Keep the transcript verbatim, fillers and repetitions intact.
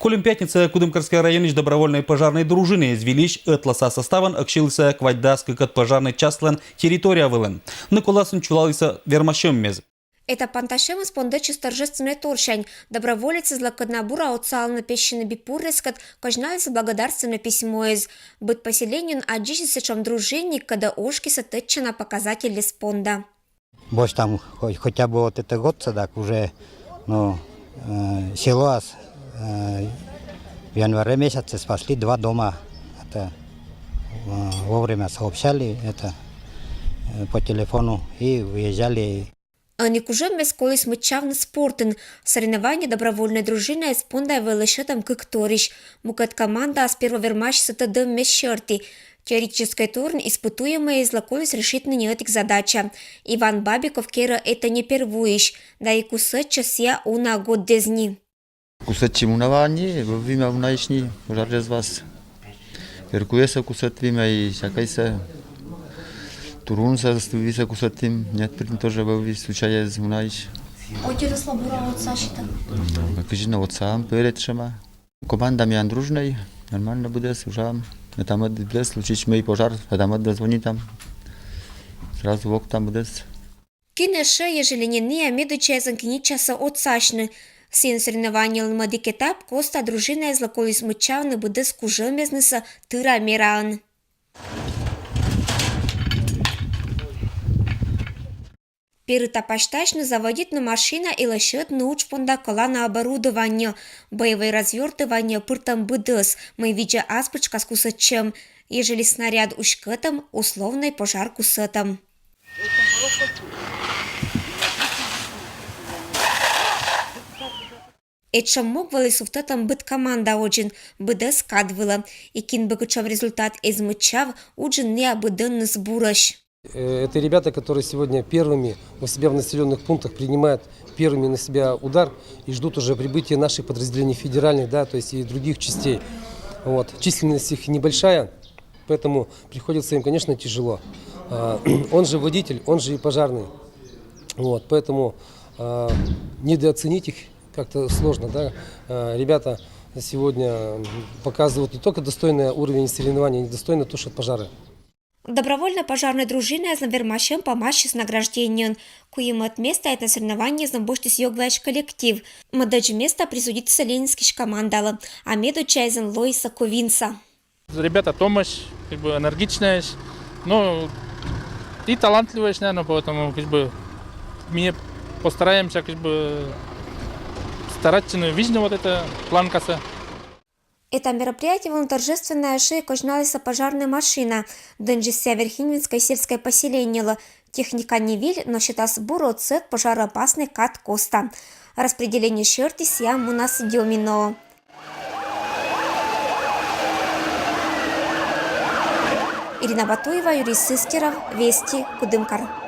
Кольӧм пятница Кудымкарскӧй районысь добровольнӧй пожарнӧй дружинаэз вильысь ӧтласа составӧн ӧксьылісӧ квайтдас кыкӧд пожарнӧй частьлӧн территория вылын. Ны коласын чулалісӧ вермасьӧммез. Этапан тасьӧмыс пондӧдчис торжественнӧй торсянь. Доброволецъяслы, кодъяс бура отсалӧны пессьыны бипуррескӧд, козьналісны благодарственнӧй письмоэз. Быд поселениеын аддзысис сэтшӧм дружинник, кодъяс ошкисӧ тӧдчана показательльяс понда. Босьтам хоть, хотя бы вот это годсӧ, так уже, ну, э, село ас, э, в январе месяце спасли два дома. Это, э, вовремя сообщали это, э, по телефону и выезжали. Ӧні кужӧммес коліс мыччавны спортын. Соревнование добровольнӧй дружинаэз понда вӧлі сетӧм кык торйысь. Мукӧд командаыс перво вермасис тӧдӧммес серти. Теоретическӧй турын испытуемӧйяслы коліс решитны ни ӧтик задача. Иван Бабиков керӧ этӧ не первойысь, да и кусӧдчӧ сійӧ уна гортад ни. Кусӧдчим уна ваӧн ни, вӧвимӧ унаысь ни, пожарыс вӧлі. Эркуӧйсӧ кусӧдтім и сякӧйсӧ. Турунсӧ вӧвисӧ кусӧдтім, нетпырын тоже вӧвис случайӧн унаысь. Отирыслы бура отсасьтӧ? Кыдзи нӧ отсам, пӧрӧдчӧма. Команда миян дружнӧй, нормально быдӧс, ужам. Этамӧд быдӧс, случись мый пожар, этамӧдлы звонитам. Сразу воктам быдӧс. Кин эшӧ, ежели не ныа, медучаясӧн киниччасӧ отсасьны. Сійӧн соревнованиелӧн мӧдик этап коста дружинаэзлы коліс мыччавны быдӧс кужӧмъяснысӧ тыра мераӧн. Перыта пасьтасьны, заводитны машина и лӧсьӧдны удж понда колана оборудование, боевӧй развёртывание пыртӧм быдӧс, мый видзӧ ас пытшкас кусӧдчӧм. Ежели снаряд уськӧтӧм, условнӧй пожар кусӧтӧм. Этшӧм мог вӧлі сувтӧдтӧм быд команда водзын, быдӧс кад вылӧ. И кин бы кутшӧм результат эз мыччав, уджын ныа быдӧнныс бурӧсь. Э, это ребята, которые сегодня первыми у себя в населённых пунктах принимают первыми на себя удар и ждут уже прибытия наших подразделений федеральных, да, то есть и других частей. Вот. Численность их небольшая, поэтому приходится им, конечно, тяжело. А, он же водитель, он же и пожарный. Вот, поэтому, а, недооценить их как-то сложно, да. А, ребята сегодня, м, показывают не только достойный уровень соревнований, они достойно тушат пожары. Добровольнӧй пожарнӧй дружинаэзлӧн вермасьӧм помасис награждениеӧн. Куимӧд места этносоревнованиеын босьтіс Ёгваысь коллектив. Мӧдӧдз места присудитісны Ленинскысь командалы, а медучаясӧн Лоиса Ковинса. Ребята томӧсь, как бы энергичнӧйӧсь, но и талантливӧйӧсь, наверное, поэтому как бы мы постараемся как бы стараться, ну, видно вот это планкасӧ. Эта мероприятие вылын торжественнӧя шӧйӧн козьналісны пожарнӧй машина. Донджык сійӧ Верхнеинвинскӧй сельскӧй поселениелы. Техника не выль, но сетас бур отсӧг пожароопаснӧй кад коста. Распределение серти сійӧ мунас Дёмино. Ирина Батуева, Юрий Сыскеров, Вести, Кудымкар.